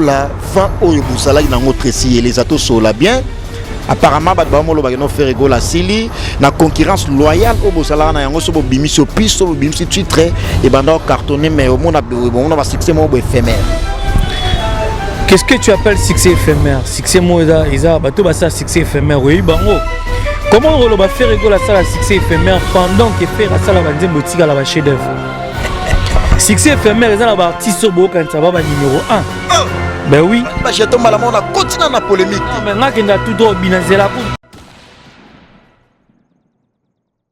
La fin oyo bozalaki nango Tracy Eleza tosolola bien. Apparemment bato bamolobaki no Ferre Gola asili na concurrence loyale oyo bozalaka na yango, so bobimisi opise, so bobimisi titre ebanda ocartonne, mais omona omona basuccès moko bo éphémère. Qu'est-ce que tu appelles succès éphémère? Succès moko eza eza bato basala succès éphémère oyebi bango. Comment oloba Ferre Gola asala succès éphémère pendant que Ferre asala banzembo etikala ba chef d'œuvre? Succès éphémère eza na baartiste oyo boyokanisa ba ba numéro 1. Ben oui. Bajeton mbala moko na kotina na polémique. Mais nga kenda tout droit bina nzela ku.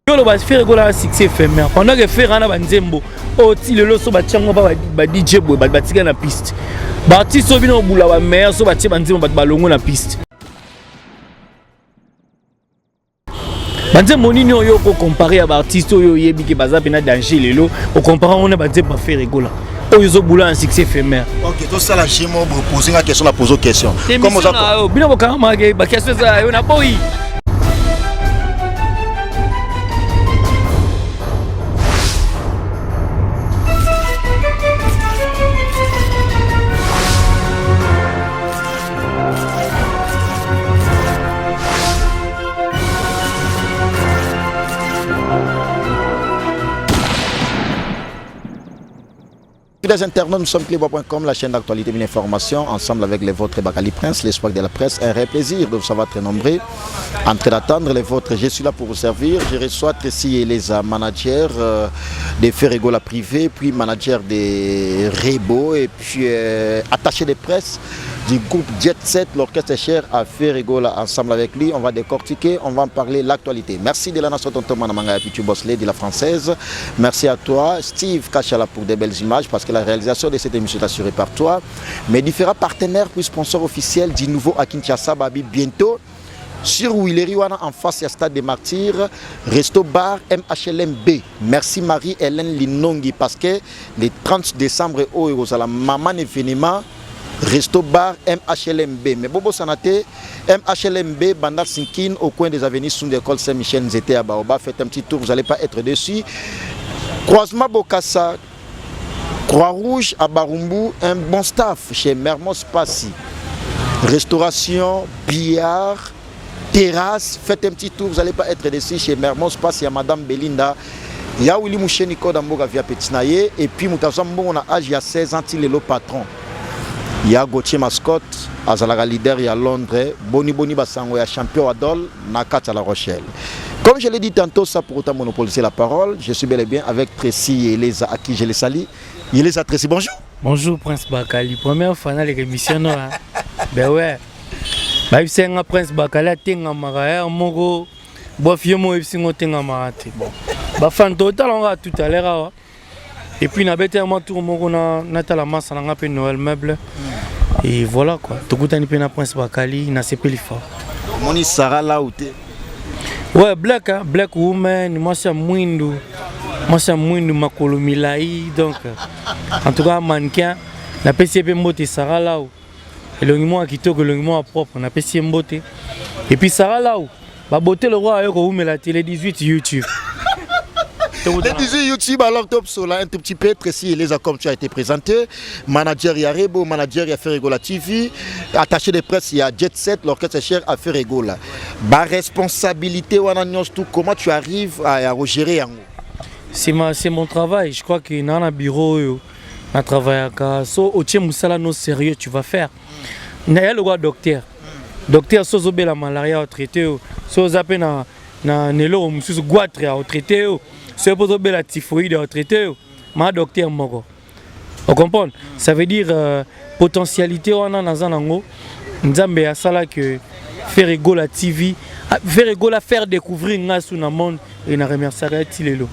Yolo ba Ferre Gola succès éphémère pendant que Ferre ana banzembo oyo ti lelo so batia yango ba ba DJ boye bato batika na piste. Ba artiste oyo bino bula ba meilleur so batie banzembo bato balongo na piste. Banzembo nini oyo okocompare ya baartiste oyo oyebi ke baza mpena danger lelo, ocompare yango na banzembo ya Ferre Gola oyo ozobula na succès éphémère? Ok, tosala jemo bopose nga question, na pose question. Comme oza bino bokangamaka baquestion eza yo na boyi. Fidèles internautes, nous sommes cleboa.com, la chaîne d'actualité et d'information, ensemble avec les vôtres Bakali Prince, l'espoir de la presse. Un réel plaisir de vous savoir très nombreux, en train d'attendre les vôtres. Je suis là pour vous servir. Je reçois Tracy Eleza, manager de Ferre Gola privé, puis manager de Rebo, et puis attaché de presse du groupe Jet 7, l'orchestre cher à Ferre Gola. Ensemble avec lui, on va décortiquer, on va en parler l'actualité. Merci de la nation Tonton Manamanga et puis Bosley de la française. Merci à toi, Steve Kachala, pour des belles images, parce que la réalisation de cette émission est assurée par toi. Mes différents partenaires puis sponsors officiels du nouveau à Kinshasa, Babi, bientôt sur Willery wana en face ya Stade des Martyrs, Resto Bar MHLMB. Merci Marie-Hélène Linongi, parce que le 30 décembre oyo ozala maman événement Resto Bar MHLMB. Mais Bobo Sanate, MHLMB, Bandal Sinkin, au coin des avenues Sous d'école Saint-Michel Nzete à Baoba. Faites un petit tour, vous n'allez pas être déçus. Croisement Bokassa, Croix-Rouge à Barumbu, un bon staff chez Mermoz Passy. Restauration, billard, terrasse, faites un petit tour, vous n'allez pas être déçus chez Mermoz Passy, à Madame Belinda. Il y a Willy Moucheni Kodamboga via Petinaye, et puis Moutazam Mbongo na âge, il y a 16 ans, il est le patron. Il y a Gauthier Mascotte, Azalaga leader, il y a Londres, Boni Boni Basango, il y a champion Adol, Nakat à La Rochelle. Comme je l'ai dit tantôt, ça pour autant monopoliser la parole, je suis bel et bien avec Tracy et Eleza, à qui je les salue. Eleza Tracy, bonjour. Bonjour Prince Bakali, première fois dans l'émission. Hein. Ben ouais. Bah, c'est un Prince Bakali, tenga maraya, moko, bof, yo mo, c'est un tenga maraya. Bon. Bah, fan total, on va tout à l'heure. Hein. Et puis, na bête un tour moko na natala massa na ngape Noël meuble. Et voilà quoi. Tokutani pe na Prince Bakali, na sepeli fort. Moni Sarah là où t'es? Ouais, black, hein, black woman, moi c'est mwindu. Moi c'est mwindu makolo milai, donc en tout cas mannequin, na pesi pe mbote Sarah là où. Elongi moi kitoko, elongi moi propre, na pesi mbote. Et puis Sarah là où, ba beauté le roi ayoko umela télé 18 YouTube. Les 18 YouTube, alors top sola un tout petit peu Tracy Eleza comme tu as été présenté, manager il y a Rebo, manager il y a Ferre Gola TV, attaché de presse il y a Jet 7, l'orchestre cher à Ferre Gola. Ba responsabilité wana nyonso tout, comment tu arrives à gérer yango? C'est mon travail, je crois que dans le bureau yo na travaillaka so otie musala no sérieux tu vas faire. Na ya le roi docteur. Docteur so zobela malaria au traité yo, so zape na na nelo mususu goitre au traité yo. So pozo bela typhoïde au traité yo. Ma docteur moko. On comprend? Ça veut dire potentialité wana naza nango Nzambe ya sala que Ferre Gola TV, Ferre Gola faire découvrir nga sous na monde et na remercier ti lelo.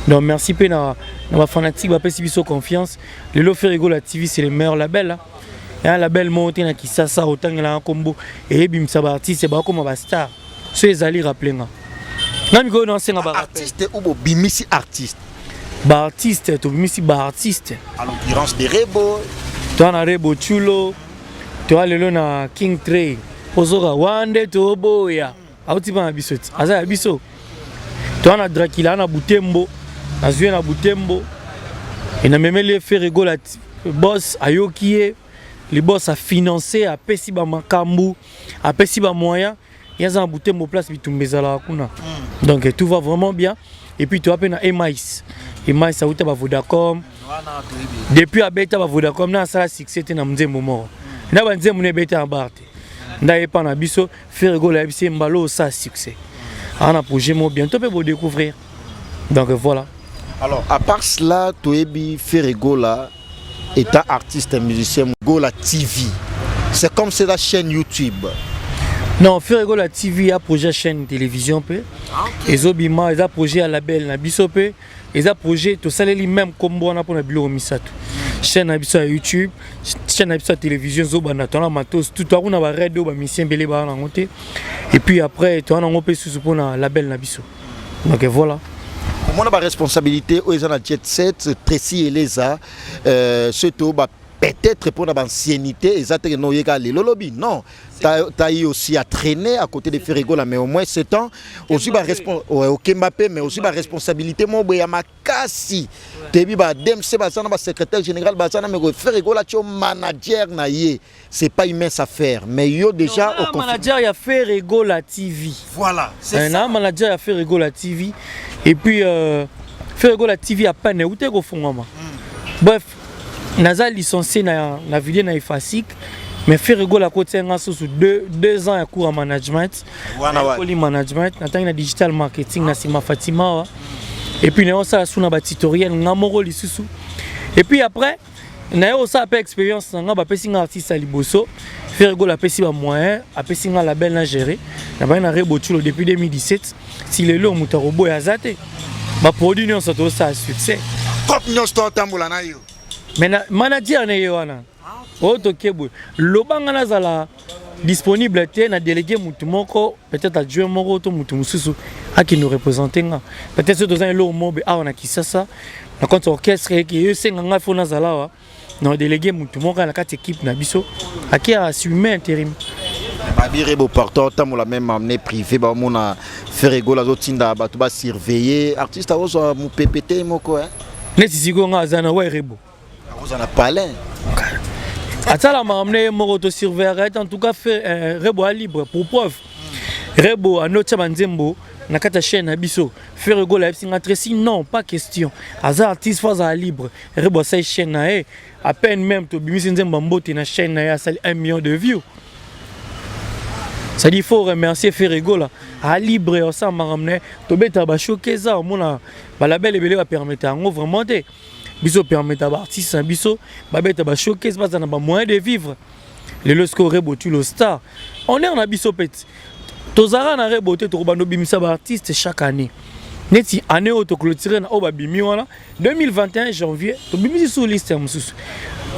Donc merci pe na na ba fanatique ba pesi biso confiance. Lelo Ferre Gola TV c'est le meilleur label hein. Et un label monté na Kisasa otangela na kombo et bimisa ba artiste ba koma ba star. So ezali rappeler nga. Na mikolo na senga ba artiste ou bo bimisi artiste. Ba artiste to bimisi ba artiste. À l'occurrence de Rebo. Toi na Rebo Chulo, toi lelo na King Trey. Ozoka wande to boya. Auti ba biso ti. Aza ya biso. Toi na Dracula na Butembo, na zwe na Butembo. Et na memeli Ferre Gola boss ayoki ye. Libos afinance, apesi bamakambo, apesi bamoyen. Ye aza na Butembo, place bitumba ezalaka kuna. Donc tout va vraiment bien. Et puis toa mpe na Emais. Emais auta bavodacom. Depuis abeta bavodacom na asala succès te na nzembo moko, na banzembo na ebeta na bar te. Nda yepa na biso Ferre Gola ayebisi ye mbala osala succès, aa na projet moko bientôt mpe bodécouvrir. Donc voilà. Alors, à part cela, toyebi Ferre Gola étant artiste et musicien, Gola TV, c'est comme c'est la chaîne YouTube. Non, Ferre Gola TV ya projet chaîne télévision mpe ezobima. Eza projet ya label na biso mpe eza projet tosaleli même nkombo wana mpona biloko misato: chaîne na biso ya YouTube, chaîne na biso ya télévision ezobanda, toza na matos tout, toa kuna bared oyo bamusicien ebele baa nango te. Et puis après, toza nango mpe susu mpona label na biso. Donc voilà. Omona baresponsabilité oyo eza na jet set, Tracy Eleza, surtout ba peut-être mpona baancienneté eza teke no oyeka lelo lobi. Non, t'as eu aussi à traîner à côté de Ferre Gola, mais au moins 7 ans aussi ba ouais, okemba mpe, mais aussi baresponsabilité moko boye ya makasi. Toyebi ba DMC baza na basecrétaire général baza na, mais Ferre Gola tio manager na ye, c'est pas une mince affaire. Mais yo déjà au manager ya Ferre Gola TV. Voilà, c'est ça. Na manager ya Ferre Gola TV. Et puis Ferre Gola TV à peine euti kofungwama. Bref, naza licencié na vidéo na IFASIC, mais Ferre Gola akotia nga susu 2 ans ya cours ya management. Nakoli management, natangi na digital marketing na nsima Fatima awa. Et puis nayosala su na batutoriel nga moko lisusu. Et puis après, naye kosala mpe expérience na nga, bapesi nga artiste ya liboso. Ferre Gola apesi bamoyen, apesi nga label na gérer na bangi na Rebotulo depuis 2017. Si lelo moto akoboya aza te, baproduit nyonso tozosala succès. Top, nyonso totambola na yo. Mais na manager na ye wana oyo toke boye, lobanga nazala disponible te, na délégué mutu moko, peut-être adjoint moko to mutu mosusu akende représente nga. Peut-être soki toza eloko moko boye awa na Kisasa na compte orchestre eke esenga ngai fo nazala awa, na délégué mutu moko na kati équipe na biso ake assume intérim. Babire boparto otambola même amené privé, baomona Ferre Gola azotinda bato basurveiller artiste, akozwa mopepe te moko. Neti sikoyo nga aza na wa Rebo. Akozwa na palin. Atala makambo na ye moko, tosurveillaka ete. En tout cas fait, Rebo a libre. Pour preuve, Rebo anotia banzembo na kati ya chaîne na biso. Ferre Gola ayebisi nga: "Tracy, non, pas question, aza artiste, fo azala libre." Rebo asali chaîne na ye. À peine même tobimisi nzembo ya mbote na chaîne na ye, asali 1 million de vues. C'est-à-dire, il faut remercier Ferre Gola, a libre osala makambo na ye. Tobetaka bashoke, eza omona balabel ebele bapermettre yango vraiment te. Biso permettre baartiste na biso babeta bashowcase, baza na bamoyen de vivre. Lelo sikoyo Rebo Tulo star honneur na biso peti tozalaka na Rebo te, tokobanda obimisa baartiste chaque année. Neti année oyo toclôture na oyo babimi wana 2021 janvier, tobimisi sur liste ya mosusu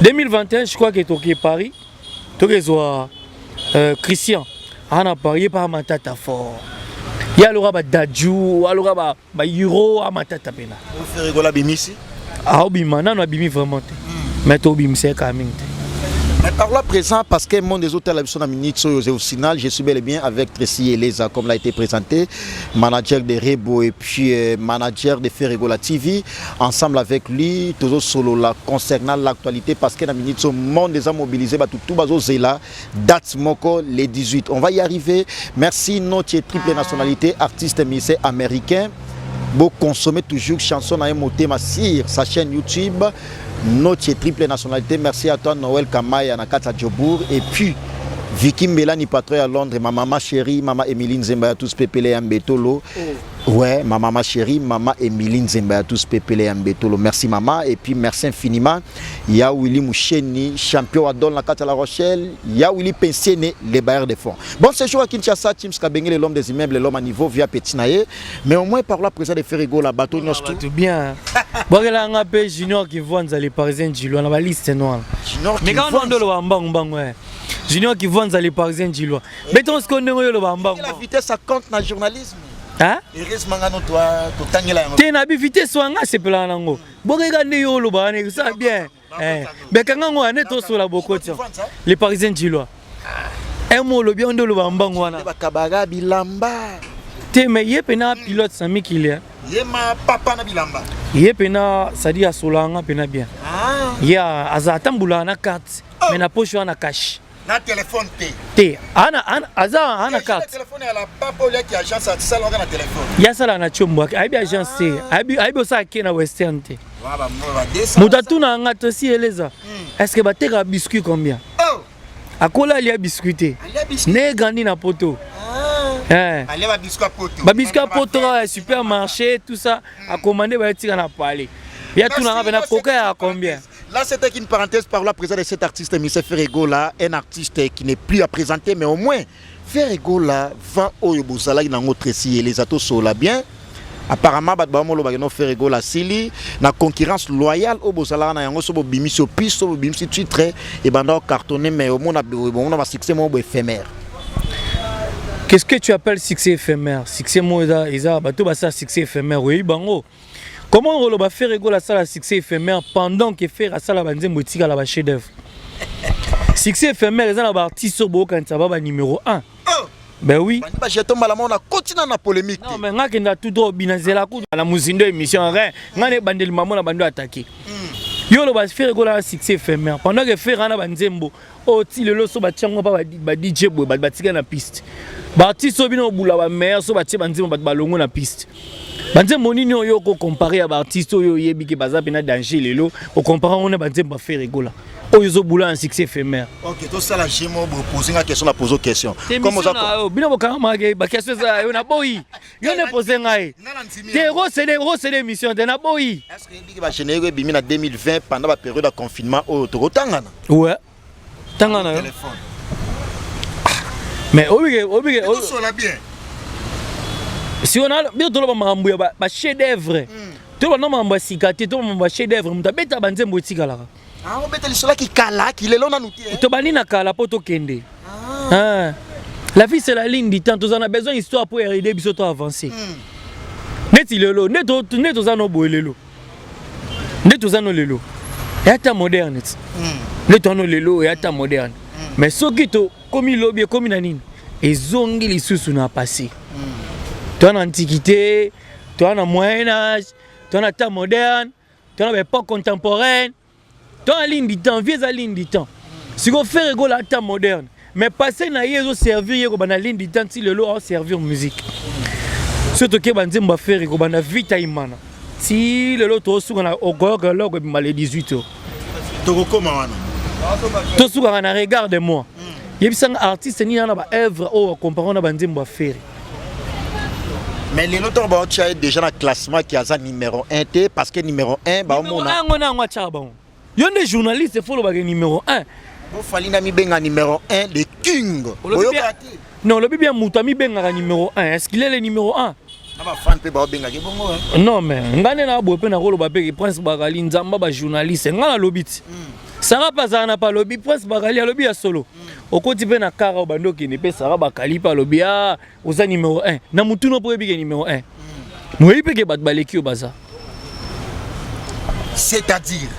2021. Je crois que toke Paris, tokezwa Christian aa na Paris, ye mpa matata fort, ye aloka badaju, aloka baeuro, amatata mpena. Ferre Gola bimisi. Aobima nano, abimi vraiment te, mais tobimisa ye kaka mingi te. Mais par là présent, parce que monde des hôtels la minute au final, je suis bel et bien avec Tracy Eleza, comme l'a été présenté, manager de Rebo et puis manager de Ferre Gola TV. Ensemble avec lui, toujours solo là, concernant l'actualité, parce que la minute, monde des a mobilisé, bah, tout tout bazo zela, date moko, les 18. On va y arriver. Merci, notre triple nationalité, artiste musicien américain. Bo consommer toujours chanson na motema sur sa chaîne YouTube, notre triple nationalité. Merci à toi, Noël Kamaya na kata Jobourg, et puis Vicky Mbelani, patron à Londres, ma maman chérie, maman Emiline Zemba ya tous pepele Mbetolo. Oh. Ouais, ma maman chérie, maman Emiline Zemba ya tous pepele Mbetolo. Merci maman, et puis merci infiniment. Ya Willy Moucheni, champion à Don la à La Rochelle, ya Willy Pensiene, les bailleurs de fonds. Bon séjour à Kinshasa, Teams Kabengele, l'homme des immeubles, l'homme à niveau via Petit Naye. Mais au moins par là présent de Ferre Gola, bateau tout bien. Bokela nga pe Junior Kivwanza, les Parisiens Djilois na ba liste noire. Junior. Mais quand on ndolo mbangu mbangu, eh. Junior Kivwanza, les Parisiens Djilois. Beton ce qu'on ndenge yo loba mbangu. La vitesse, ça compte na journalisme. Hein? Heureusement ngano toi totangela yango. Te, na bi vitesse wanga sepela nango. Bokeka nde yo loba wana ça bien. Eh. Bekanga ngo ane tosola bokoti. Les Parisiens Djilois. Un mot lobi nde loba mbangu wana. Bakabara bilamba. Te, mais ye pena pilote Sami Kilia. Ye ma papa na bilamba. Ye pena, c'est-à-dire asolanga pena bien. Ah. Ye aza atambula na carte. Oh. Mais na poche wana cash. Na telefone te. Te, aza ana carte. Telefone ya la papa oliaki agence asalaka na telefone. Ye asala na Tiombo, ayebi agence te, ayebi osala ke na Western te. Moto atuna nga tosi eleza, est ce que batekaka biscuit combien? Akola alia biscuit te, ne grandi na poto. Babiscuit ya poto ya supermarché, tout ça, akomande bayetika na palais. Ya tunanga mpe na coca ya combien? Là, c'était qu'une parenthèse par la présence de cet artiste, M. Ferre Gola, un artiste qui n'est plus à présenter, mais au moins, Ferre Gola, vent oyo bozalaki nango Tracy et les atos sola bien. Apparemment, bato bamolo bakeno Ferre Gola sili na concurrence loyale oyo bozalaka na yango, so bobimisi opise, so bobimisi titre ebanda ocartonner, mais omona bomona basuccès moko bo éphémère. Qu'est-ce que tu appelles succès éphémère? Succès mo eza bato basala succès éphémère, oyebi bango. Comment oloba Ferre Gola asala succès éphémère pendant que Ferre asala banzembo etikala ba chef d'œuvre? Succès éphémère eza na baartiste oyo boyokanisa ba numéro 1. Ben oui. Bandi bajeton mbala moko na kotina na polémique. Non, mais nga kenda tout droit bina nzela kutu na mozindo émission rien. Nga ne bandeli mamo na bando attaquer. Yo loba Ferre Gola na succès éphémère pendant que Ferre ana banzembo oyo ti lelo so batia yango mpa ba DJ boye, bato batika na piste. Baartiste oyo bino obula bameilleur, so batie banzembo, bato balongo na piste. Banzembo nini oyo okocomparer ya baartiste oyo oyebi ke baza mpena danger lelo, ocomparer yango na banzembo ya Ferre Gola oyo ozobula na succès éphémère? Ok, tosala jemo, bopose nga question, na pose question. Comme oza bino bokangamaka baquestion eza yo, naboyi. Yo nde pose ngai te, rosede émission te, naboyi. Est ce que oyebiki bagénérique ebimi na 2020 pendant bapériode ya confinement oyo tokotangana? Ouais, tanga na yo. Mais obike Tosola bien. Si on a bino, toloba makambo ya ba chef d'œuvre, toloba na makambo ya sika te, toloba makambo ya chef d'œuvre. Moto abeta banzembo etikalaka. Obeta lisolaki kala kilelo nanu te. Tobandi na kala mpo tokende. Ah. La vie, c'est la ligne du temps. Toza na besoin histoire pour aider biso to avancer. Neti lelo nde toza no boye lelo, nde toza no lelo eya ta moderne ti nde toza no lelo eya ta moderne. Mais soki tokomi lobi, ekomi na nini, ezongi lisusu na passé. Toza na antiquité, toza na Moyen Âge, toza na temps moderne, toza na baépoque contemporaine, toza na ligne du temps. Vie eza ligne du temps. Sikoyo Ferre Gola ata moderne, mais passé na ye ezoservir ye kobanda ligne du temps ti lelo, aoservir musique. So toke banzembo ya Ferre kobanda Vita Imana ti lelo, tosuka na okoyoka eloko ebima le 18 o. Tokokoma wana. Tosukaka na Regarde moi. Yebisanga artiste nini ana baœuvre oyo acomparer na banzembo ya Ferre? Mais lelo ntango baotia ye déjà na classement ki aza numéro 1 te, parce que numéro 1 baomona. Yango na yango atiaka bango. Yo nde journaliste, fo olobaka numéro 1. Bofali na mibenga numéro 1, le king. Boyoka te. Non, olobi bien, moto amibengaka numéro 1, est ce qu'il est le numéro 1? Na bafan mpe baobengaki bongo. Non, mais ngai nde na boye mpe nakoloba mpe Prince Bakali, nzamba bajournaliste. Ngai nalobi ti Sara mpe azala na pa alobi Prince Bakali alobi ya solo. Okoti mpe na kara oyo bandi okende mpe Sara Bakali mpe alobi a oza numéro 1 na mutuna mpo oyebi ke numéro 1 moyebi mpe ke bato baleki oyo baza. C'est-à-dire?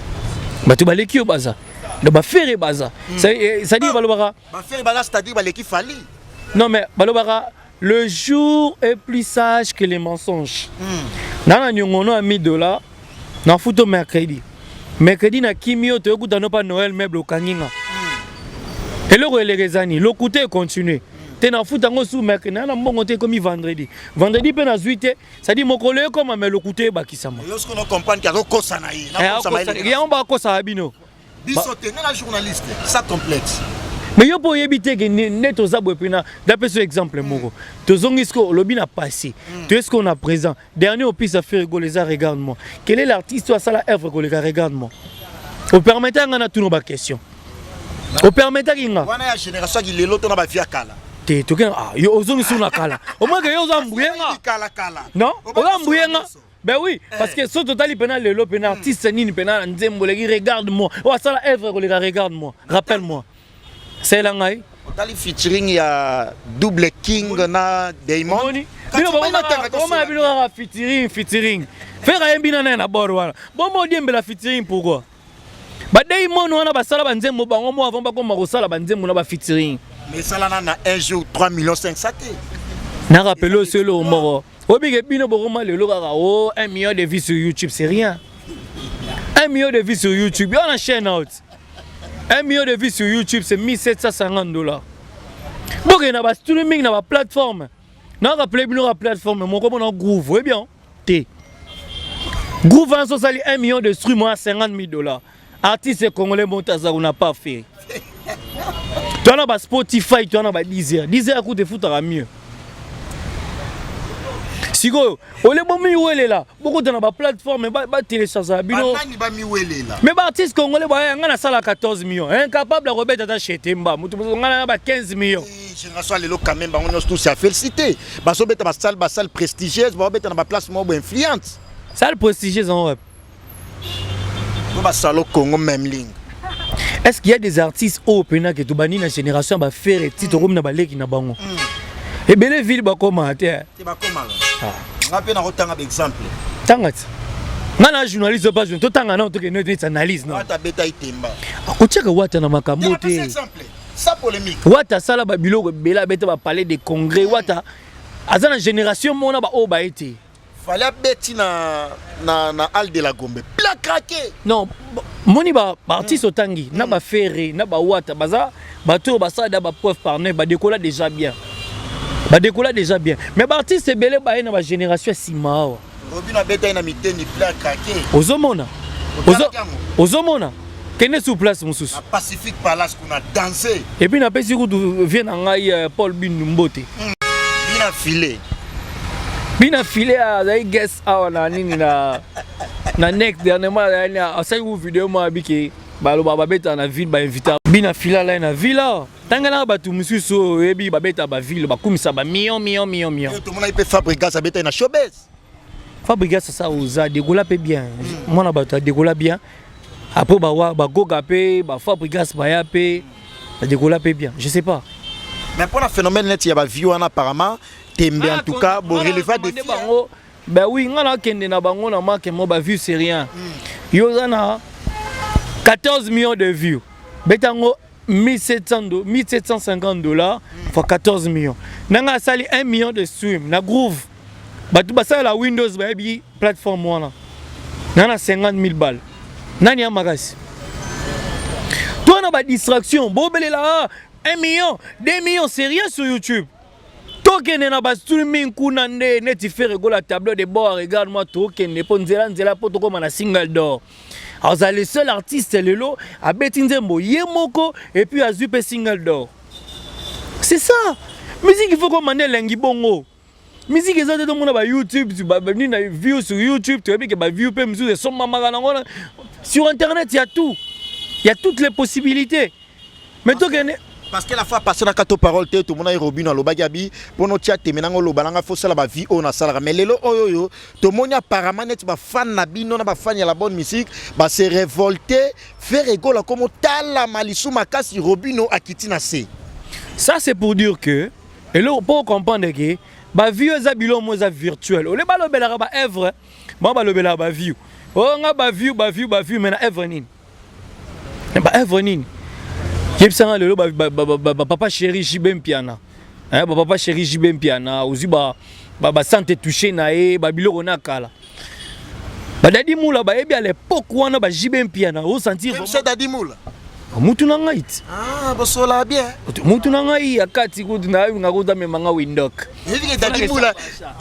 Bato baleki oyo baza, donc baFerre baza, c'est-à-dire balobaka. BaFerre baza, c'est-à-dire baleki Fally? Non, mais balobaka le jour est plus sage que les mensonges. Na niongono ya 1000 $, na futo mercredi. Mercredi na kimi oyo toyokuta no pa Noël meuble okangi nga. Eloko eleka ezani lokuta econtinue te. Nafuta yango su mercredi, na mbongo te, ekomi vendredi. Vendredi mpe nazwi te, c'est-à-dire mokolo ekoma, me lokuta ebakisama. Yo soki ocomprendre ke azokosa na ye. Yango bakosaka bino. Biso te, nga na journaliste sans complexe. Mais yo mpo oyebi te ke nde toza boye mpena. Napesa exemple moko. Tozongi sikoyo, olobi na passé, toye sikoyo na présent. Dernier opus ya Ferre Gola eza Regarde moi. Quel est l'artiste oyo asala œuvre koleka Regarde moi? Opermete nga na tuna baquestion, opermetaki nga. Wana ya génération yaki lelo to na bavie ya kala? Te, toke. Ah, yo ozongi su na kala, omweke yo oza mbuye nga. Kala kala. Non, oza mbuye nga. Ben oui, parce que so totali mpena lelo, mpena artiste nini mpena na nzembo oleki Regarde moi, oyo asala œuvre koleka Regarde moi? Rappelle moi, salela ngai. Otali featuring ya Double King na Damon. Omoni bino bomona bino kaka featuring, featuring. Ferre ayembi na naye na bord wana, bomo odiembela featuring. Pourquoi baDaymond wana basala banzembo bango mo avant bakoma kosala banzembo na bafeaturing? Mais esalana na un jour 3 millions 500 te. Na rappeler oso eloko moko. Obike bino bokoma lelo kaka o 1 million de vues sur YouTube, c'est rien. 1 million de vues sur YouTube, yo na chaîne out. 1 million de vues sur YouTube, c'est 1750 $. Bokende na bastreaming, na baplateforme. Narappeler bino ka plateforme moko mpona Groove. Oyebi bien te, Groove wana so osali 1 million de stream wana, 50 000 $. Artiste congolais moto aza kuna pas Ferre. Toa na baSpotify, toa na ba 10 heures, 10 heures kuta efutaka mieux. Sikoyo ole bomiwelela, bokota na baplateforme, batélécharge bino. Banani bamiwelela? Mais baartiste congolais baya, nga nasala 14 millions, incapable ya kobeta ata chetemba moto mosusu. Nga na ba 15 millions. Génération ya lelo quand même, bango nyonso tous ya félicité, bazobeta basalle, basalle prestigieuse, bazobeta na baplace moko bo influente. Salle prestigieuse en web? Po basalo Congo même ligne. Est-ce qu'il y a des artistes oyo mpena ke tobandi na génération ya baFerre ti tokomi na baleki na bango ebele, ville bakóma te? Te, bakomaka. Nga mpe nakotanga baexemple. Tanga ti nga na journaliste oyo, pas totanga nao, tokende neti analyse no. Wata abeta itemba. Akotiaka Wata na makambo te. Exemple sans polémique. Wata asala babiloko ebele, abeta bapalais de congrès. Wata aza na génération mona baoyo baye te. Fally abeti na Halle de la Gombe, plein craqué. Non, moni baartiste otangi na baFerre na baWata, baza bato oyo basala da bapreuve par neuf, badekola déjà bien, badekola déjà bien. Mais baartiste ebele baye na bagénération ya nsima awa. Robino abeta ye na Mitendi, plein craqué. Ozomona. Otalaki yango? Ozomona, kende sur place mosusu. Na Pacifique Palace kuna, danse. Et puis napesi kutu vie na ngai, Paul Bindu mbote. Bina filet. Bina file azali guest awa na nini na next dernièrement, azali asali ku video moko abiki, baloba babetaka na ville, bainvita Bina File alai na ville awa. Ntangelaka bato mosusu oyo oyebi babeta baville, bakumisa bamillion, million, million, million. Tomonaki mpe Fabregas abeta ye na Showbuzz. Fabregas asa oza adekola mpe bien, mwana bato adekola bien. Après bawa bagoga mpe baFabregas baya mpe badekola mpe bien, je sais pas. Mais mpona phénomène neti ya bavie wana, apparemment tembe, en tout cas boreleva défi. Bango, ben oui, nga nakende na bango na make mo bavue, c'est rien. Yo oza na 14 millions de vues, betango 1700, 1750 $ fois 14 millions. Nanga asali 1 million de stream na Groove, bato basalela Windows bayebi plateforme wana, nga na 50 000 balles. Nani ya makasi to wana? Badistraction bobelela 1 million, 2 millions, c'est rien sur YouTube. Tokende na bastreaming kuna nde neti Ferre Gola, tableau de bord, regarde moi tokende mpo nzela nzela mpo tokóma na single d'or. Aza le seul artiste lelo abeti nzembo ye moko et puis azwi mpe single d'or. C'est ça musique, il faut komanda elengi bongo. Musique eza te tomona baYouTube, nini na view sur YouTube. Toyebi ke baview mpe mosusu esombamaka nango sur internet. Ya tout, y a toutes les possibilités, mais tokende. Parce que la fois passée na kato parole te, tomona Robino alobaki abi mpono tia teme nango, oloba nanga fosala bavie oyo nasalaka. Mais lelo oyo oyo tomoni apparemment neti bafan na bino na bafan ya la bonne musique base révolté. Ferre Gola komo talama lisu makasi, Robino akiti na se. Ça, c'est pour dire que eloko mpo comprendre ke baview eza biloko mo eza virtuel. Ole balobelaka baœuvre, bango balobelaka baview oyo nga baview, baview, baview, mais na œuvre nini? Na baœuvre nini? Yebisanga lelo bapapa chéri JB Mpiana, bapapa chéri JB Mpiana, ozwi basante touché na ye, babiloko na kala, badadi mula bayebi à l'époque wana, ba JB Mpiana, osentir. C'est Dadi Mula. Mutu na ngai ti. Ah, bosola bien. Mutu na ngai ya kati kutu nayebinga kutu amemanga Windok. Yebi Dadi Mula,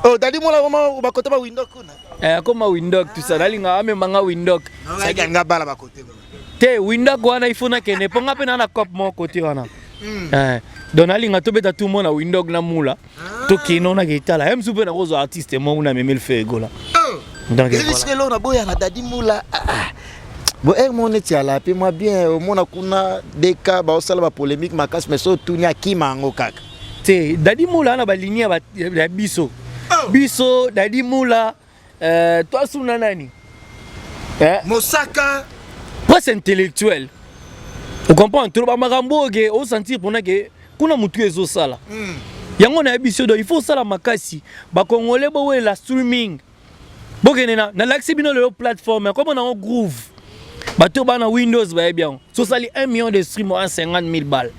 oh, Dadi Mula vraiment bakota ba Windok kuna. Eh, akoma Windok, tout ça, nalinga amemanga Windok. Nga bala bakote kuna. Te, Windok wana il faut nakende mpo nga mpe na cope moko kote wana. Eh, donc nalinga tobeta tout mona Windok na Mula, tokende ona ketala ye mosusu mpe nakozwa artiste moko na memeli Ferre Gola. Donc voilà. Eloko naboya na Dadi Mula, bo ere moko neti ala mpe mwa bien, omona kuna deka baosala bapolémique makasi, mais so otuni akima yango kaka. Te, Dadi Mula na balinie ya biso biso Dadi Mula, twasuna nani, eh? Mosaka. Presse intellectuelle, ocomprendre, toloba makambo oyo ke osentir mpona ke kuna motu ezosala yango. Nayebi biso, donc il faut osala makasi. Bakongolais bowelela streaming, bokende na nalakisi bino lelo plateforme komona yango Groove. Bato bana Windows bayebi yango. So osali 1 million de stream, 50 000 balles.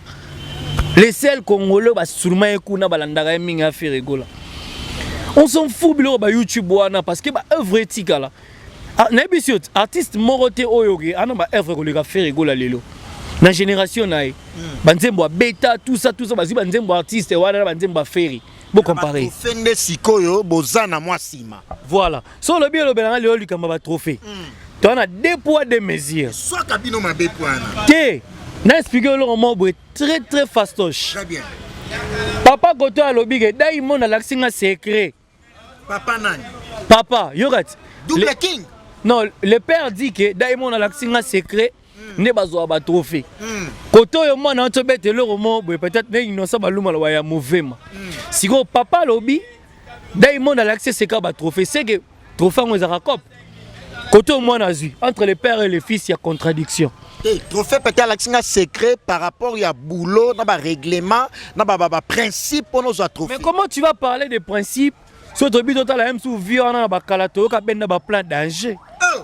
Les seuls Congolais basurma ye kuna, balandaka ye mingi, aFerre Gola. On s'en fout biloko ba YouTube wana, parce que baœuvre etikala. Nayebi si artiste moko te oyo ke ana baœuvre koleka Ferre Gola lelo. Na génération na ye, banzembo abeta, tout ça, tout ça, bazwi banzembo artiste wana na banzembo a Ferre, bocompare. Trophée nde sikoyo boza na mwa nsima. Voilà, so olobi, elobelanga lelo likambo ya batrophée, toza na deux poids deux mesures. Swaka bino mabe po wana. Te, na explique eloko moko boye très très fastoche. Très bien. Papa koto alobi ke Diamond alakisi nga secret. Papa nani? Papa yoka ti. Double King. Non, le père dit que Diamond alakisi nga secret nde bazwaka batrophée. Kote oyo mwana oti obeta eloko moko boye, peut-être nde Innocent Baluma loba ya movema. Sikoyo papa alobi Diamond alakisi eseka batrophée, c'est que trophée yango ezalaka cope. Kote oyo mwana azwi, entre le père et le fils ya contradiction. Te, trophée peut-être alakisi nga secret par rapport ya boulot na barèglement na baprincipe mpona ozwa trophée. Mais comment tu vas parler de principe so toyebi totala ye mosusu vie wana na bakala, toyoka benda baplan danger? Oh!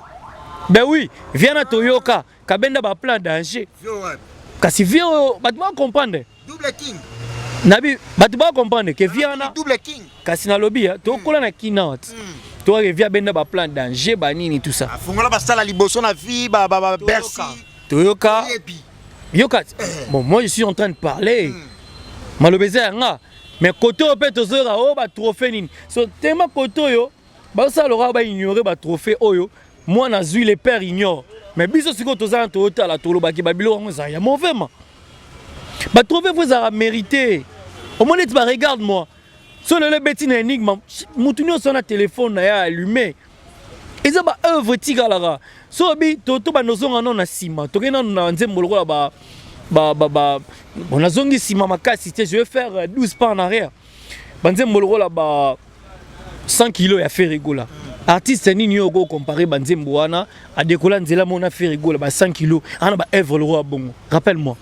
Ben oui, vie wana toyoka kabenda baplan danger. Vieux wapi? Kasi vie oyo bato bacomprendre. Double King. Nabi bato bacomprendre ke vie wana. Double King. Kasi nalobi ya tokola na kina wati, toyoka vie abenda baplan danger, banini, tout ça. Afungola basala liboso na vie ba Bercy. Toyoka. Oyebi. Yoka, bon, moi je suis en train de parler, maloba eza yanga, mais côté oyo mpe tozoyoka oyo batrophée nini. So tema côté oyo bazosala lokola baignore batrophée oyo mwana azwi, le père ignore. Mais biso sikoyo toza na toyotala, tolobaki babiloko yango ezala ya movema. Batrophée faut ezalaka mérité. Omoni eti baregarde moi so lelo ebeti na énigme, motu nyonso na telefone na ye allume, eza baœuvre etikalaka. So obi to banda ozonga nano na nsima, tokei nano na nzembo lokola ba bon, nazongi nsima makasi te, je vais faire 12 pas en arrière. Banzembo lokola ba 100 kilo ya Ferre Gola, artiste nini oyo okocompare banzembo wana adekola nzela mona Ferre Gola? Ba 100 kilo ana, baœuvre lokola bongo, rappelle moi.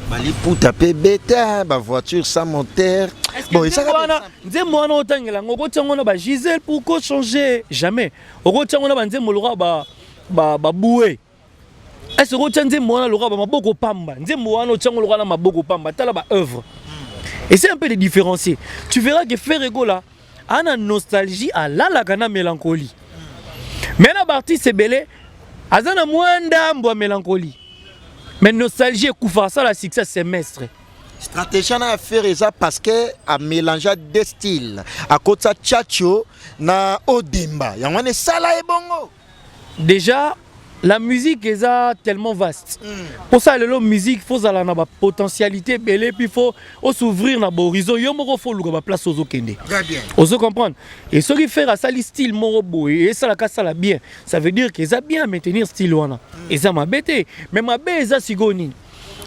Baliputa mpe beta bavoiture sans moteur. Bon, nzembo wana, nzembo wana otangela yango, okotia yango na bagisele, pourquoi changer jamais? Okotia yango na banzembo lokola baboué. Est-ce okotia nzembo wana lokola bamaboko pamba? Nzembo wana otia yango lokola na maboko pamba. Tala baœuvre, essaie un peu de différencier, tu verras que Ferre Gola ana nostalgie, alalaka na mélancolie. Mais na baartiste ebele aza na mwa ndambo ya mélancolie, mais nostalgie ekufa, asala succès semestre. Stratégie na affaire eza parce que amélange deux styles, akotisa tchatcho na odemba, yango wana esala ebongo. Déjà la musique eza tellement vaste. Pour ça lelo musique faut ozala na bapotentialité ebele, puis faut os'ouvrir na bahorizon yo moko, faut oluka baplace ozokende. Très bien. Ozo comprendre? Et soki Ferre asali style moko boye, esalaka asala bien, ça veut dire que eza bien maintenir style wana. Eza mabe te, mais mabe eza sikoyo nini?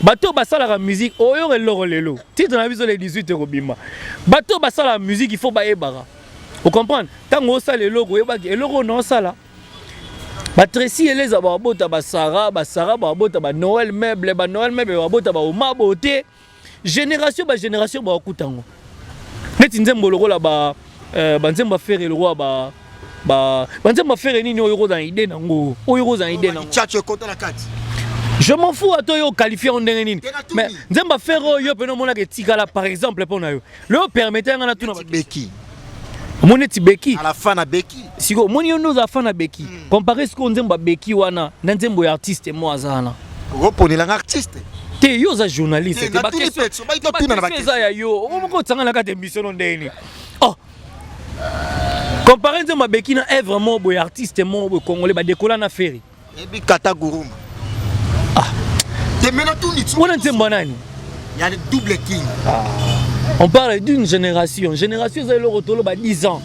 Bato basalaka musique oyo eloko lelo titre na biso le 18 ekobima. Bato basalaka musique, il faut bayebaka, ocomprendre? Ntango osala eloko, oyebaki eloko oyo naosala. Batracy Eleza babota basara, basara babota banoel meuble, banoel meuble babota baomabo te. Génération bagénération bakokuta yango neti nzembo lokola ba banzembo a Ferre, lokola banzembo a Ferre nini oyo kozala idée nango, oyo kozala idée nango. Tchatcho ekota na kati. Je m'en fous ata oyo oqualifie yango ndenge nini, mais nzembo a Ferre oyo yo mpena omonaka etikala, par exemple mpo na yo lelo, permete yanga natuna. Beki. Omoni neti Beki. À la fin na Beki. Sikoyo omoni yo nde oza fan na Beki, compare sikoyo nzembo ya Beki wana na nzembo ya artiste mo aza wana. Okoponelanga artiste? Te, yo oza journaliste. Te, natuni mpe, so bai totuna na baquestion eza ya yo omoko otianga na kati émission no ndenge nini? Oh, compare nzembo ya Beki na œuvre moko boye, artiste moko boye congolais badekola na Ferre. Ebi kata guruma. Ah. Te, me natuni. Wana nzembo ya nani? Ya Double King. On parle d'une génération, génération eza eloko toloba 10 ans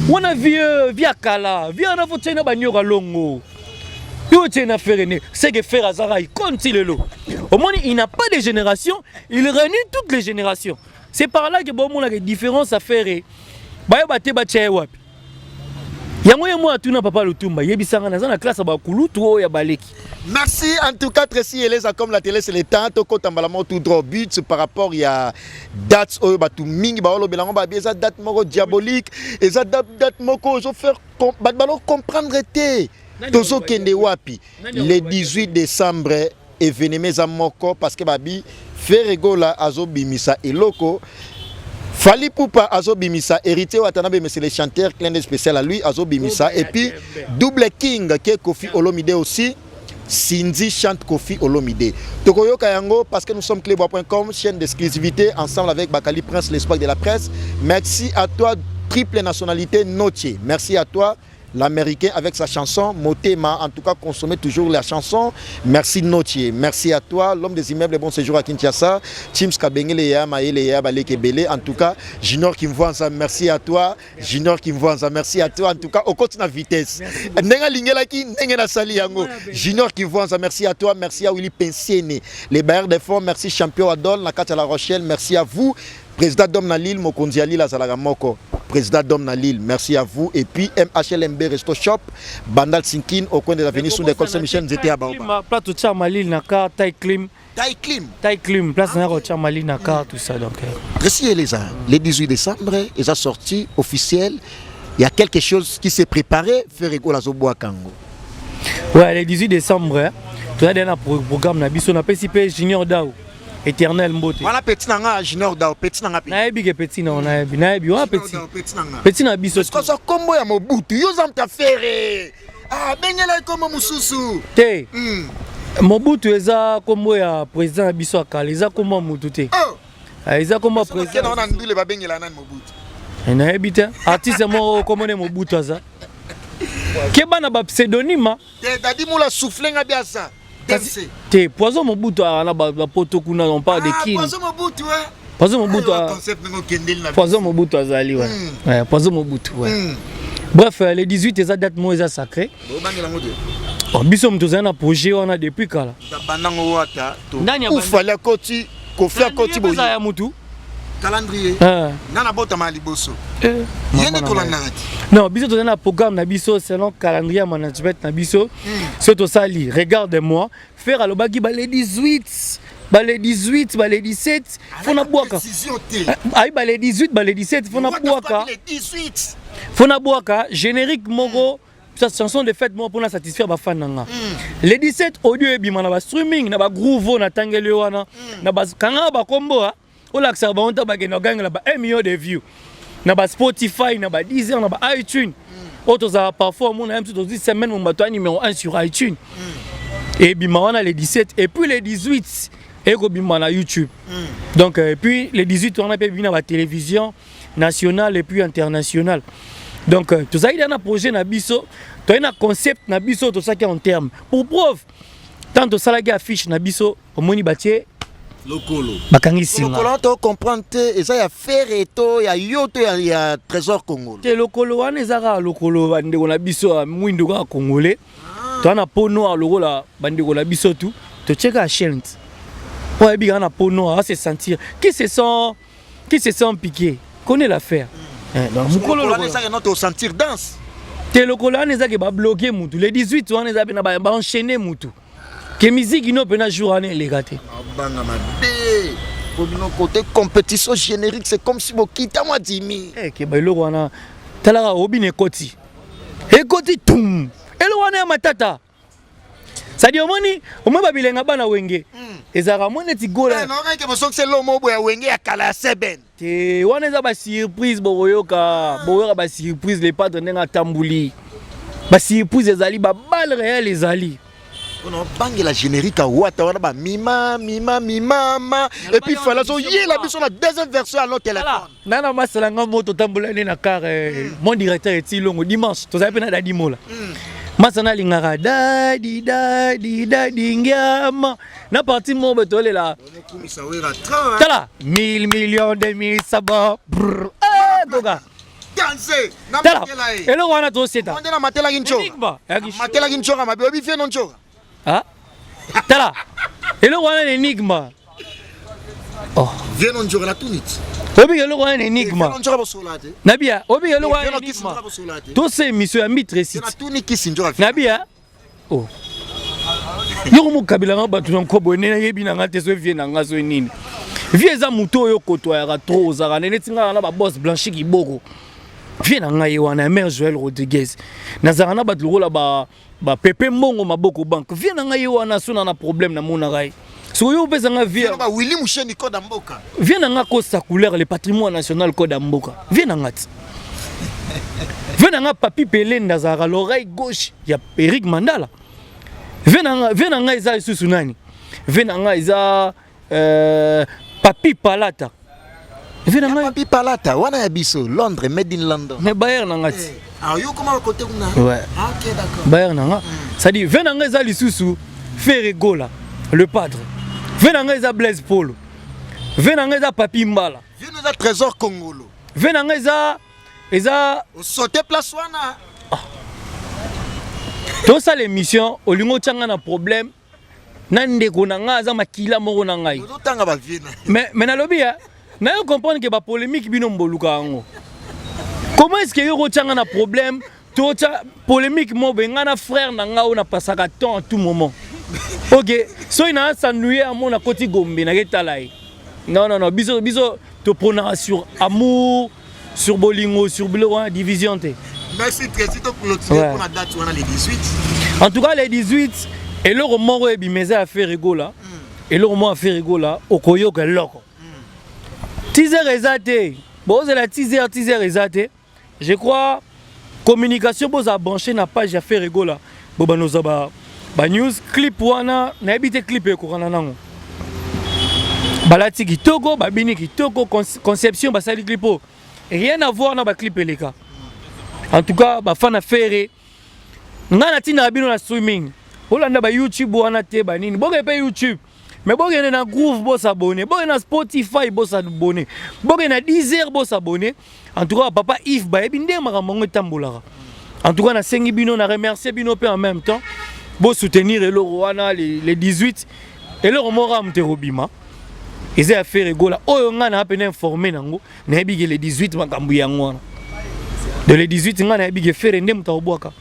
wana, vieux vie kala, vie wana faut tie na banyoka longo. Yo tie na Ferre ne, c'est que Ferre azaka icône ti lelo. Omoni, il n'a pas de génération, il réunit toutes les générations. C'est par là que bomonaka différence à Ferre. Bayeba te batia ye wapi. Yango ye mo atuna papa Lutumba, yebisanga naza na classe ya bakulutu oyo ya baleki. Merci en tout cas, Tracy Eleza, comme la télé c'est le temps, toko tambalamo tout droit but par rapport ya date oyo batu mingi ba olo belango ba eza date moko diabolique, eza date moko ozo faire bato balo comprendre te tozokende wapi. Le 18 décembre, événement eza moko parce que babi Ferre Gola azobimisa eloko, Fally Ipupa azobimisa, Héritier Watanabe, mais c'est les chanteurs, clin d'œil spécial à lui, azobimisa, et puis Double King qui est Koffi Olomide aussi. Cindy chante Koffi Olomide. Tokoyoka yango parce que nous sommes cleboa.com, chaîne d'exclusivité ensemble avec Bakali Prince, l'espoir de la presse. Merci à toi, triple nationalité Notier. Merci à toi, l'Américain avec sa chanson Motema. En tout cas, consommez toujours la chanson. Merci Notier. Merci à toi, l'homme des immeubles, bon séjour à Kinshasa. Chims Kabengele ya Maele ya Baleke Bele. En tout cas, Junior Kimvoanza, merci à toi. Junior Kimvoanza, merci à toi. En tout cas, au continue vitesse. Ndenge lingelaki, ndenge nasali yango. Junior Kimvoanza, merci à toi. Merci à Willy Pensiene, les bailleurs des fonds. Merci champion Adol, Nakata La Rochelle. Merci à vous. Président Dom na Lille, Mokonzi ya Lille azalaka moko. Président Dom na Lille, merci à vous. Et puis MHLMB Resto Shop, Bandal Sinkin, au coin de l'avenue sous l'école Saint-Michel, Nzete ya Baoba. Place totia malili na car tai clim. Tai Clim. Tai clim, place na kotia malili na car, tout ça donc. Précis Eleza, le 18 décembre, ils ont sorti officiel. Il y a quelque chose qui s'est préparé, Ferre Gola azobwaka yango. Ouais, le 18 décembre, tu as un programme na biso na PCP Junior Dao. Éternel mbote. Voilà petit nanga Junior Dao, petit nanga. Nayebi ke petit na nayebi, nayebi wa petit. Petit nanga. Petit na biso. Parce que ça kombo ya Mobutu, yo za mta Ferre. Ah, bengela kombo mususu. Te. Mobutu eza kombo ya président na biso ya kala, eza kombo ya mutu te. Oh. Ah, eza kombo ya président. Kena wana ndule babengela nani Mobutu? Nayebi te. Artiste moko kombo ne Mobutu aza. Ke bana ba pseudonyme. Te Dadi Moula souffle nga biasa. Te Poison Mobutu na ba poto kuna, on parle de qui? Poison Mobutu hein. Poison Mobutu. Poison Mobutu azali ouais. Ouais, Poison Mobutu ouais. Bref, le 18 eza date mo eza sacré. Oh, biso moto ozali na projet wana depuis kala. Bandango wata to. Ufali akoti, Koffi akoti boye. Ya mutu. Calendrier. Nana botama liboso. Ye nde tolandaka ti. Non, biso tozali na programme na biso selon calendrier ya management na biso. So tosali, regarde-moi, Ferre alobaki ba le 18, ba le 18, ba le 17, faut na bwaka. Ayi ba le 18, ba le 17, faut na bwaka. Faut na bwaka générique moko. Sa chanson de fête moi pour na satisfaire ba fan nanga. Le 17 audio ebima na ba streaming na ba groove na tangeli wana na ba kanga ba kombo ha olakisa ba onta ba kenda gangela ba 1 million de views na ba Spotify na ba Deezer na ba iTunes. Oyo tozala parfois omona ye tozwi semaine mo bato ya numéro 1 sur iTunes. Et bima wana le 17 et puis le 18 ekobima na YouTube. Donc et puis le 18 wana mpe bimi na ba télévision nationale et puis internationale. Donc tozalaki na projet na biso, toyei na concept na biso, tosalaki en terme. Pour preuve, tant tosalaki affiche na biso, omoni batie lokolo bakangi singa. Lokolo to comprendre te, eza ya Ferre to ya yo to ya Trésor Congolo? Te, lokolo wana eza kaka lokolo bandeko na biso ya mwindu kaka congolais. Toza na peau noire lokola bandeko na biso tu totieka chaîne po ayebi kaka na peau noire se sentir qui se sent piqué connaît l'affaire. Donc mokolo wana ezaka no tosentir danse. Te, lokolo wana ezaki babloquer mutu le 18 wana eza mpena baenchaîner mutu ke musique no mpena jour wana eleka te. Banga mabe po bino côté compétition générique, c'est comme si bokita mwa dimi. Ke baeloko wana talaka obina ekoti ekoti tum eloko wana ya matata, c'est-à-dire omoni omoni babilenga bana Wenge ezalaka moni neti gola. Naokaki bosongisa elomo boya Wenge ya kala ya seben. Te, wana eza basurprise, bokoyoka bokoyoka basurprise. Le padre ndenge atambuli, basurprise ezali, babale réel ezali. Mpona obangela générique awata wana bamima mima mimama et puis Fally azoyela biso na deuxième version ya lo téléphone. Nana masala nga moto otambola nde na car, mon directeur eti longo dimanche tozali mpe na Dadi Mola. Masana alingaka dadi dadi dadi ngiama na parti moko boye tolela. Tala mille millions de mille saba toka. Tala eloko wana toseta. Nde na matelaki ncoka, matelaki ncoka mabe, oyebi fieno ncoka. Tala eloko wana na énigme. Oh. Vieno ncoka na tuniti. Oyebi eloko wana na énigme. Nabia oyebi eloko wana énigme tosa émission ya mitre site nabia. Oh, yoko mokabelanga bato na nkobo ene nayebi na nga te so vie na nga so nini vie eza motu oyo kotoyaka trop ozalaka nde neti ngaka na baboss Blanchi Kiboko vie na ngai ye wana ya mare Joel Rodriguez, nazalaka na bato lokola bapepe mbongo maboko banque vie na ngai ye wana so na na problème namonaka ye soki oyo opesanga vie. Willi Musheni code ya mboka. Vie na nga kosa couleur le patrimoine national code ya mboka vie na nga ti vie na nga Papi Pelende azalaka l'oreille gauche ya Eric Mandala. Vieux na ngai eza lisusu nani? Vieux na ngai eza Papi Palata. Vieux na ngai Papi Palata wana ya biso, Londres, made in London. Mais bayer na ngai ti. Ah, yo koma côté kuna? Ouais. Ah, OK, d'accord. Bayer na nga, c'est-à-dire vieux na ngai eza lisusu Ferre Gola le padre. Vieux na ngai eza Blaise Polo. Vieux na ngai eza Papi Mbala. Vieux eza Trésor Congolo. Vieux na ngai eza Osote place wana. Tosala émission, olingi otianga na problème na ndeko na ngai, aza makila moko na ngai. Ozotanga bavieux na Mais nalobi ya nayo comprendre ke bapolémique bino mboluka yango. Comment est ce que yo kotianga na problème, totia polémique mo boye, ngai na frère na ngai oyo napasaka temps à tout moment? OK, soki na s'ennuyer amo, nakoti Gombe, naketala ye. Non, non, non, biso topronaka sur amour, sur bolingo, sur biloko wana, division te. Merci Tracy, to clôturer pour la date wana, les 18. En tout cas, les 18, eloko moko ebima eza ya Ferre Gola. Eloko moko ya Ferre Gola, okoyoka eloko. Teaser eza te, bozela teaser, teaser eza te. Je crois communication, bozala branché na page ya Ferre Gola, bo banozwa ba news. Clip wana nayebi te, clip ekokana nango, balati kitoko, babini kitoko, conception basali clip oyo rien à voir na baclip eleka. En tout cas, bafana Ferre, ngai natindaka bino na streaming, bolanda ba YouTube wana te, banini, bokende mpe YouTube, mais bokende na Groove, bos'abonner, bokende na Spotify, bos'abonner, bokende na Deezer, bos'abonner. En tout cas, papa Yves bayebi nde makambo yango etambolaka. En tout cas, nasengi bino, na remercier bino mpe en même temps, bosoutenir eloko wana les 18. Eloko moko kaka moto ekobima eza ya Ferre Gola oyo ngai naa pene informé nango. Nayebi ke le 18, makambo yango wana de le 18, ngai nayebi ke Ferre nde moto akobwaka.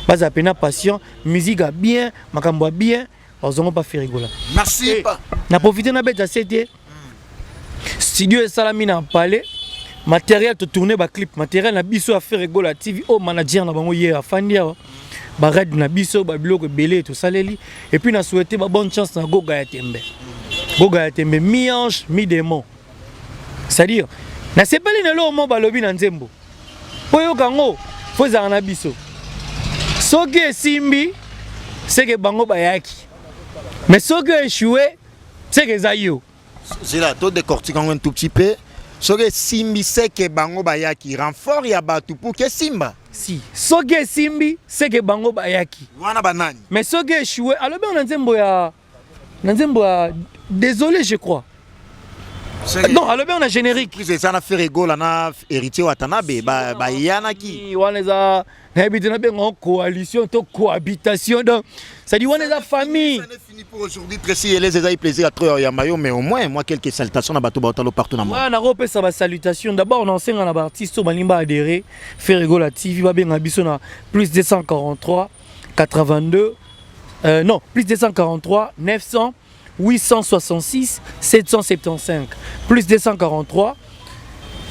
Bazala pena patient, musique ya bien, makambo ya bien, bazongo mpa Ferre Gola. Merci. Na profite nabeta se te, studio esalami na palais, matériel totourne baclip, matériel na biso ya Ferre Gola TV oyo manager na bango ye afandi awa, barade na biso, babiloko ebele tosaleli. Et puis na souhaite ba bonne chance na Goga ya Tembe. Goga ya Tembe, mi ange mi démon, c'est-à-dire nasepeli na eloko mo balobi na nzembo mpo yoka yango, fo ezalaka na biso. Soki esimbi, seke bango bayaki, mais soki échoué, seke eza yo. Zela, to décortique yango un tout petit peu. Soki esimbi, seke bango bayaki, renfort ya bato pour ke esimba. Si soki esimbi, seke bango bayaki. Wana banani? Mais soki échoué, alobi yango na nzembo ya Désolé, je crois. Non, alobi yango na générique. Prise eza na Ferre Gola na Héritier Watanabe, bayanaki. Wana eza, nayebi te nabenga coalition to cohabitation, donc c'est-à-dire wana eza famille. Ça n'est fini pour aujourd'hui. Tracy Elez, eza plaisir à trop yamba yo, mais au moins moi quelques salutations na bato baotalo partout na monde. Wana nakopesa basalutation. D'abord naosenga na baartiste oyo balingi baadhérer Ferre Gola TV, babenga biso na plus 243 82, non, plus 243 900 866 775, plus 243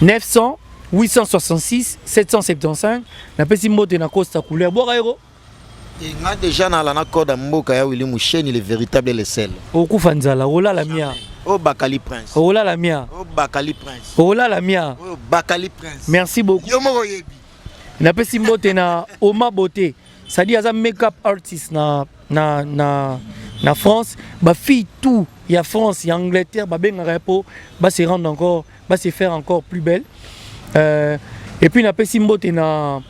900 866 775. Napesi mbote na Costa Couleur, bwaka yeko. Nga déjà na la code ya mboka ya Willy Musheni, le véritable, le sel. Okufa nzala, olala mia. O Bakali Prince. Olala mia. O Bakali Prince. Olala mia. O Bakali Prince. Merci beaucoup. Yo moko yebi. Napesi mbote na Oma Beauté, c'est-à-dire aza make-up artist na France. Bafille tout ya France, ya Angleterre, babengaka ye mpo base rendre encore, base faire encore plus belle. Et puis napesi mbote na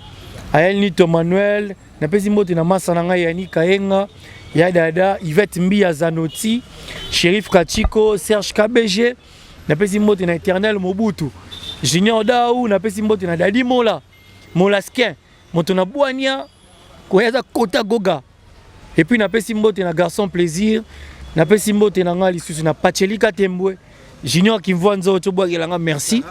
Ayel Nito Manuel, napesi mbote na masa na ngai Yani Kayenga ya dada, Yvette Mbia Zanoti, Shérif Kachiko, Serge KBG. Napesi mbote na Éternel Mobutu, Junior Dau. Napesi mbote na Dadi Mola Molaskin, moto na bwania koya aza kota Goga. Et puis napesi mbote na Garçon Plaisir, napesi mbote na ngai lisusu na Pachelika Tembwe, Junior Kimvua Nzo, tobwakelanga. Merci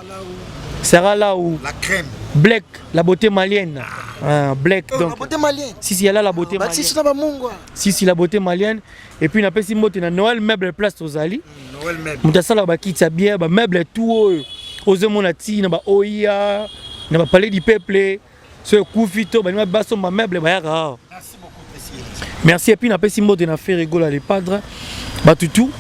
Sarah Lau. La crème. Black, la beauté malienne. Ah, Black. Oh, donc la beauté malienne. Si si, elle a la beauté malienne. Batisi na bamungwa. Si si, la beauté malienne. Et puis napesi mbote na Noël Meuble, place tozali. Noël Meuble. Moto asalaka bakiti ya bien, bameuble tout oyo ozomona ntina baoya na bapalais du peuple. So ekufi to balingi basomba meuble, bayaka awa. Merci beaucoup, Tracy. Merci. Et puis napesi mbote na Ferre Gola le padre. Batutu,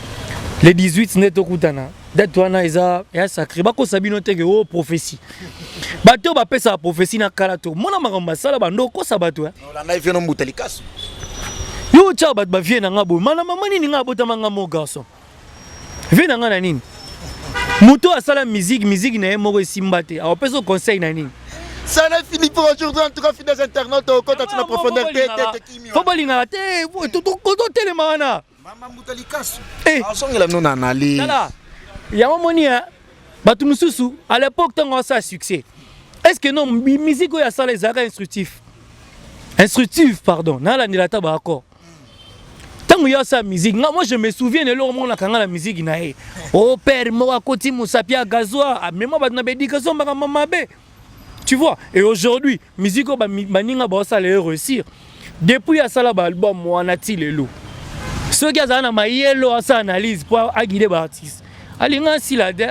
le 18 nde tokutana. Date wana eza ya sacré. Bakosa bino teke o prophétie. Bato bapesaka prophétie na kala, to mona makambo basala, bando okosa bato, eh. Olanda ye, fio mbuta likasu. Yo otya bato bavie na nga boye, mana mama nini nga abotama nga mo garçon, vie na nga na nini? Moto asala musique, musique na ye moko esimba te, akopesa conseil na nini? Ça n'est fini pour aujourd'hui. En tout cas, fidèles internautes, au compte à la profondeur. Faut balingaka te, totelema wana. Mama Mutalikasu. Azongela no na analyse. Tala. Yango moni ya bato mosusu à l'époque, ntango asala succès, est ce que non, musique oyo asala ezalaka instructif, instructif, pardon, nalandela ata baaccord. Ntango ye asala musique, nga moi je me souviens eloko moko nakanga na musique na ye: o père moko akoti mosapi ya gasoir, amema bato na baéducation, makambo mabe, tu vois. Et aujourd'hui, musique oyo baninga baosala ye réussir depuis asala baalbum wana ti lelo, soki azala na mayelo, asala analyse mpo aguide baartiste, alinga asila te.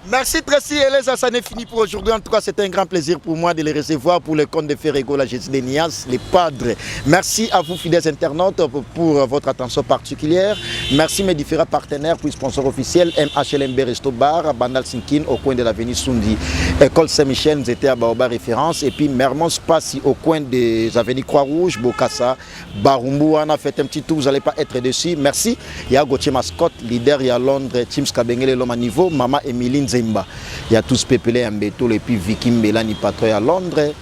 Merci Tracy Eleza, ça n'est fini pour aujourd'hui. En tout cas, c'est un grand plaisir pour moi de les recevoir pour le compte de Ferre Gola, Jésus de Nias, les padres. Merci à vous, fidèles internautes, pour votre attention particulière. Merci mes différents partenaires, puis sponsors officiels, MHLMB Resto Bar, Bandal Sinkin, au coin de l'avenue Sundi, École Saint-Michel, nous étions à Baoba Référence, et puis Mermont Spassi, au coin des avenues Croix-Rouge, Bokassa, Barumbu, on a fait un petit tour, vous n'allez pas être dessus. Merci. Il y a Gauthier Mascotte, leader, il y a Londres, Teams Kabengele, l'homme à niveau, Maman Emiline Zemba. Il y a tous Pepele Mbeto, et puis Vicky Mbelani patron à Londres.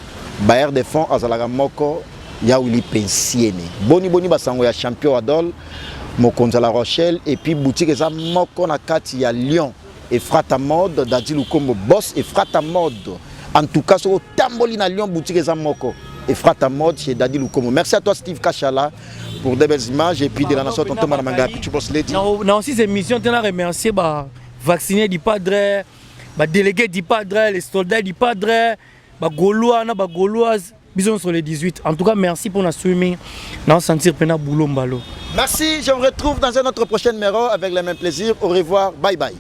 Bayer de fonds, Azalaga Moko, ya Willy Pensiene. Boni boni basango ya champion Adol, Mokonza La Rochelle, et puis boutique eza moko na kati ya Lyon. Efrata Mode, Dadi Lukombo Boss, Efrata Mode. En tout cas, so tamboli na Lyon, boutique eza moko. Efrata Mode chez Dadi Lukombo. Merci à toi Steve Kachala pour des belles images et puis de la nation tonton Manamanga Pichu Boss Lady. Na aussi émission, tena remercier ba vacciné du padre, ba délégué du padre, les soldats du padre, ba Gaulois na ba Gauloise, biso sur les 18. En tout cas, merci pour la streaming. Na sentir pena boulot mbalo. Merci, je vous retrouve dans un autre prochain numéro avec le même plaisir. Au revoir, bye bye.